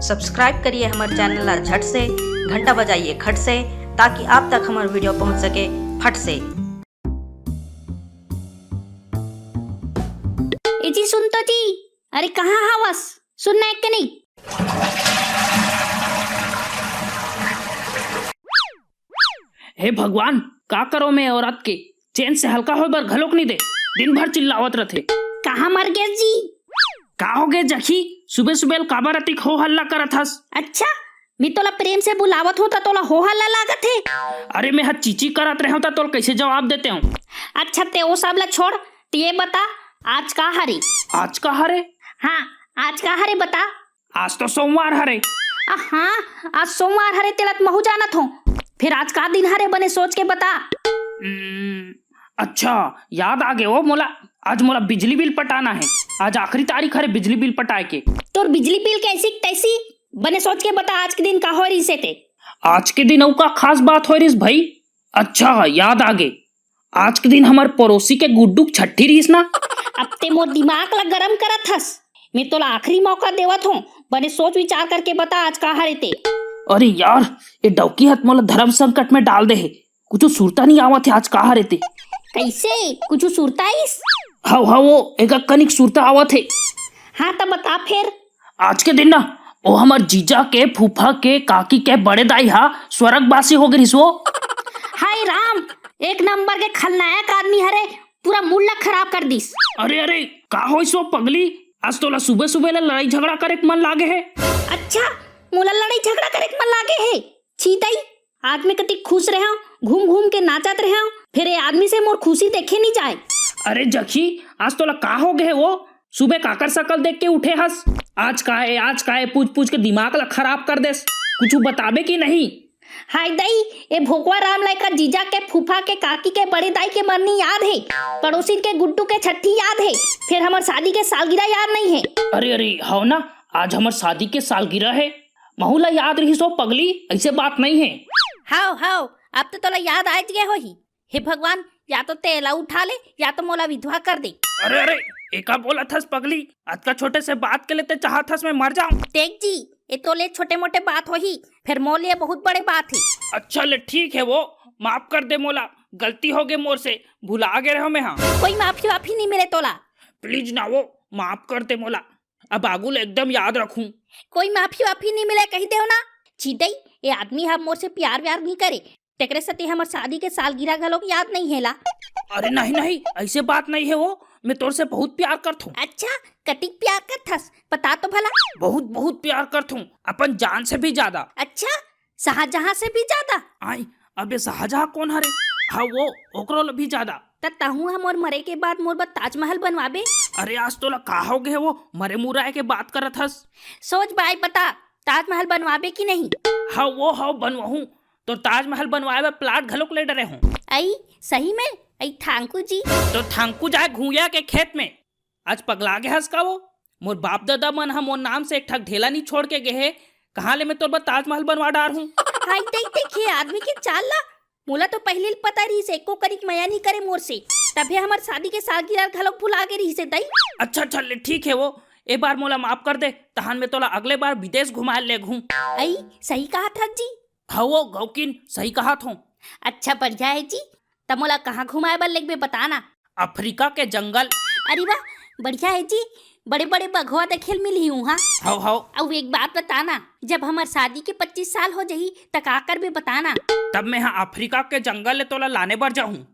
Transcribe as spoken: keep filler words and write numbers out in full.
Subscribe करिए हमर channel ला झट से, घंटा बजाइए खट से, ताकि आप तक हमर वीडियो पहुंच सके फट से। ए जी, सुन तो जी, अरे कहाँ हवस? सुन ना एक कनी। हे भगवान, का करो मैं औरत के? चैन से हल्का होय बर घलोक नहीं दे, दिन भर चिल्लावत रथे। कहाँ मर गे जी? का हो गे जखी? सुबह सुबह काबर अतिक हो हल्ला करत हस? अच्छा, मैं तोला प्रेम से बुलावत हूँ त तोला हो हल्ला लागत हे? अरे मैं ह चीची करत रहे हूँ त तोला कैसे जवाब देते हूँ? अच्छा ते वो सब ला छोड़, ते ये बता, आज का हरे? आज का हरे? हाँ, आज का हरे बता। आज तो सोमवार हरे। आ, हाँ, आज सोमवार हरे, तेला त महू जानत हो। फिर आज का दिन हरे, बने सोच के बता। हम्म, अच्छा, याद आ गे वो मोला। आज मोला बिजली बिल पटाना है। आज आखिरी तारीख हरे बिजली बिल पटाए के। तोर बिजली बिल कैसी तैसी, बने सोच के बता, आज के दिन का हो रहिस हे ते? आज के दिन अउ का खास बात हो रहिस भाई? अच्छा, याद आ गे। आज के दिन हमर पड़ोसी के गुड्डू के छट्ठी रहिस ना। अब ते मोर दिमाग ला गरम करत हस। मैं तोला आखिरी मौका देवत हूँ, बने सोच विचार करके बता आज का हरे ते। अरे यार, ये डौकी ह त मोला धर्म संकट में डाल दे हे। कुछ सुरता नहीं आवत हे आज का हरे ते। कैसे? कुछ सुरता आइस? हव हव, वो एक कनिक सुरता आवत हे। हाँ त बता फिर। आज के दिन ना वो हमर जीजा के फूफा के काकी के बड़े दाई हा स्वर्गवासी हो गे रिहिस वो। हाय राम, एक नंबर के खलनायक आदमी हरे, पूरा मूड ला खराब कर दिस। अरे अरे, का होइस वो पगली? आज तोला सुबह सुबह ले लड़ाई झगड़ा करे के मन लागे हे। अच्छा, मोला लड़ाई झगड़ा करे के मन लागे हे? छी दई, आज मैं कतिक खुश रहे हूँ, घूम घूम के नाचत रहे हूँ, फिर ये आदमी से मोर खुशी देखे नहीं जाए। अरे जखी, आज तोला का हो गए वो? सुबह काकर शकल देख के उठे हस? आज का है, आज का है, पूछ पूछ के दिमाग ला खराब कर देस। कुछ बताबे कि नहीं? हाय दई, ए भोकवा राम ला एकर जीजा के फूफा के काकी के बड़े दाई के मरनी याद हे, पड़ोसिन के गुड्डू के छट्ठी याद हे, फिर हमर शादी के सालगिरह याद नहीं हे। अरे अरे, हव ना, आज हमर शादी के सालगिरह हे। महू ला याद रहिस हो पगली, ऐसे बात नहीं हे। हाव हाव, अब तो तोला याद आइच गए होही। हे भगवान, या तो तेला उठा ले, या तो मोला विधवा कर दे। अरे अरे, एका बोलत हस पगली? अतका छोटे से बात के लेते चाहत हस मैं मर जाऊं? देख जी, ये तो ले छोटे मोटे बात होही, फिर मोर लिए बहुत बड़े बात हे। अच्छा ले ठीक है वो, माफ कर दे मोला, गलती हो गए मोर से, भुला गए रहो मैं। हाँ, कोई माफी वाफी नहीं मिले तोला। प्लीज ना वो, माफ कर दे मोला, अब आगू ले एकदम याद रखूं। कोई माफी वाफी नहीं मिले कही देव ना। छी दई, ये आदमी ह मोर से प्यार व्यार नहीं करे, तेकरे सेती हमर शादी के सालगिरह घलोक याद नहीं हे ला। अरे नहीं नहीं, ऐसे बात नहीं है वो, मैं तोर से बहुत प्यार करत हूँ। अच्छा, कतिक प्यार करत हस, बता तो भला। बहुत बहुत प्यार करत हूँ, अपन जान से भी ज्यादा। अच्छा, शाहजहां से भी ज्यादा? आई, अबे शाहजहां कौन हरे? हाँ वो, ओकरो ले भी ज्यादा। त तहूं ह मोर मरे के बाद मोर बर ताजमहल बनवाबे? अरे आज तोला का हो गए वो, मरे मुराए के बात करत हस? सोच बाय बता, ताजमहल बनवाबे कि नहीं? हाँ वो, हाँ बनवाहूं। तो ताजमहल बनवाए बर प्लाट घलोक ले डरे हूँ। आई, सही में? आई थांकू जी। तो थांकू जाए घुइया के खेत में। आज पगला गे हस का वो? मोर बाप दादा मन ह मोर नाम से एक ठक ढेला नहीं छोड़ के गे हे। कहाँ ले मैं तोर बर ताजमहल बनवा डार हूँ? हाय, देख, देख, ये आदमी के चाल ला। मोला तो पहले ले पता रहिस, एको कनिक मया नहीं करे मोर से। तभे हमर शादी के सालगिरह घलोक भुला गे रहिस हे दई। अच्छा, अच्छा, ले ठीक है वो, ए बार मोला माफ कर दे, तहान मैं तोला अगले बार विदेश घुमाए ले घूम। आई, सही कहा था जी। हाँ वो गौकिन, सही कहा थो। अच्छा, बढ़िया है जी। त मोला कहाँ घुमाए बर लेगबे, बता ना। अफ्रीका के जंगल। अरे वाह, बढ़िया है जी, बड़े बड़े बघवा देखे ल मिलही उहाँ। हव हव। अउ एक बात बता ना, जब हमर शादी के पच्चीस साल हो जही त का करबे, बता ना। तब मैं हा अफ्रीका के जंगल ले तोला लाने बर जाहूँ।